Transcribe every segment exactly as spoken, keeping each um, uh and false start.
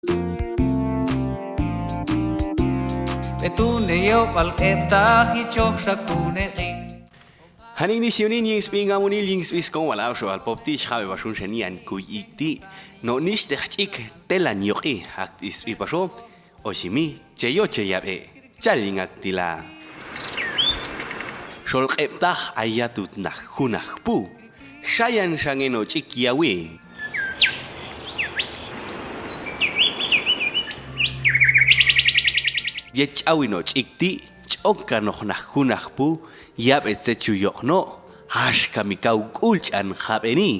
Petune yo bal keptah icoh sakune king. Haning ni siunin ying spi ngamunil ying spi skong walau soal pop ti syawe basun sanian kui ikti. No nis teh cik telan yok i hak ispi paso. Osimi ceyo ceyap e. Calingak tila. Sol keptah ayatut nah hunah pu. Sayan sange no cik yawi. Ye cawi no cik ti, cok kanoh nah hunah pu, yap e ce cuyok no, has kami kau kulcan hap e ni.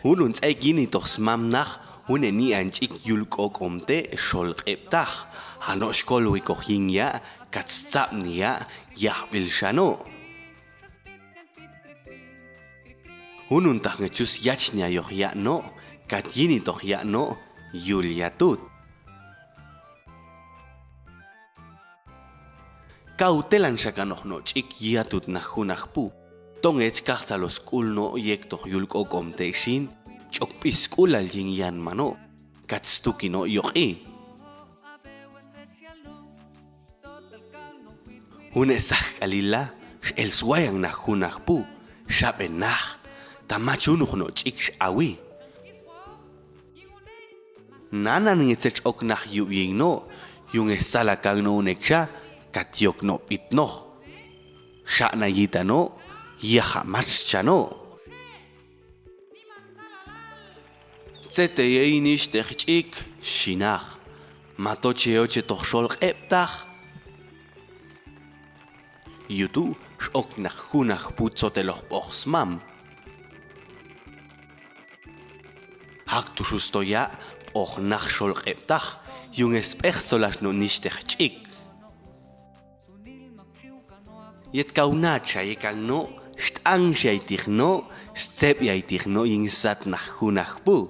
Hunun cai gini toh smam nah, hune ni ancik yul kokom te sol keptah. Hano skol wikoh ying ya, kat scap ni ya, yah bil sano. Hunun tah ngecus yach ni ayoh yak no, kat yini toh yak no, yul yatut. Kau telan sakanoh no cik yatut nah hunah pu. Tong ech kah salos kul no yek toh yul kokom te sin, cok pis kulal ying yan mano, kat stuki no yok i. Hune sah kalila, el suayang nah hunah pu, syape nah, tama cunuk no cik awi. Nanan ngecek ok nah yub ying no, yung e salakang no unek sya, katiok no pit noh. Syak na yita no, yah amat sya no. Cete ye inis teh cik, sinah. Mato ceo cetoh sol keptah. Yutu, sok nah hunah pu coteloh poh smam. Hak tusus toya, poh nah sol keptah, yung e speh solas no nis teh cik. Yet kau nat sya ye kang no, stang sya itih no, scep ya itih no ying sat nah hunah pu.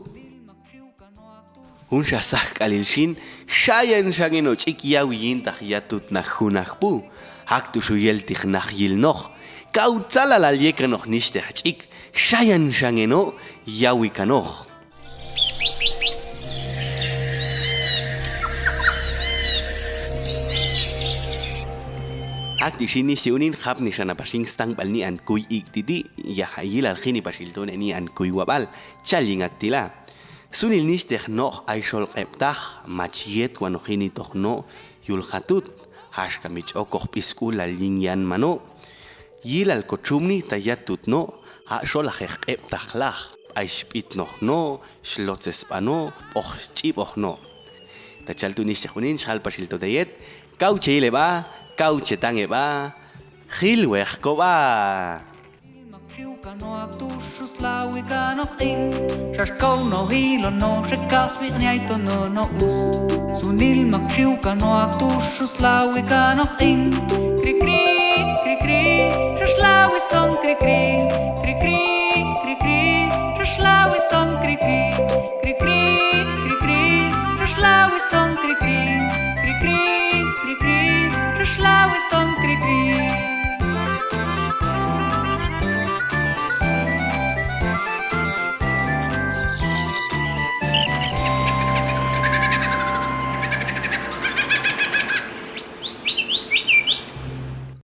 Hun sya sah kalil sin, sayan sange no cik yawi yintah yatut nah hunah pu. Hak tu suyel tih nah yil noh. Kau calalal ye kanoh nis teh cik, sayan sange no yawi kanoh. Hak di sini si unin hap ni sana pasing stang bal ni an kui ik titi, yah yilal hini pasil tu ne ni an kui wabal, calingak tila. Sunil nis teh noh ai sol keptah, maciet wanoh hini toh no, yul hatut, has kami cokoh pis kulal ying yan mano. Yilal ko cum ni tayatut no, hak sol aheh keptah lah, ai spit noh no, slot ses pano, poh cip oh no. Tacal tu nis teh unin sal pasil tu tayet, kau ce ile ba, kau ce tange ba, hil weh ko ba.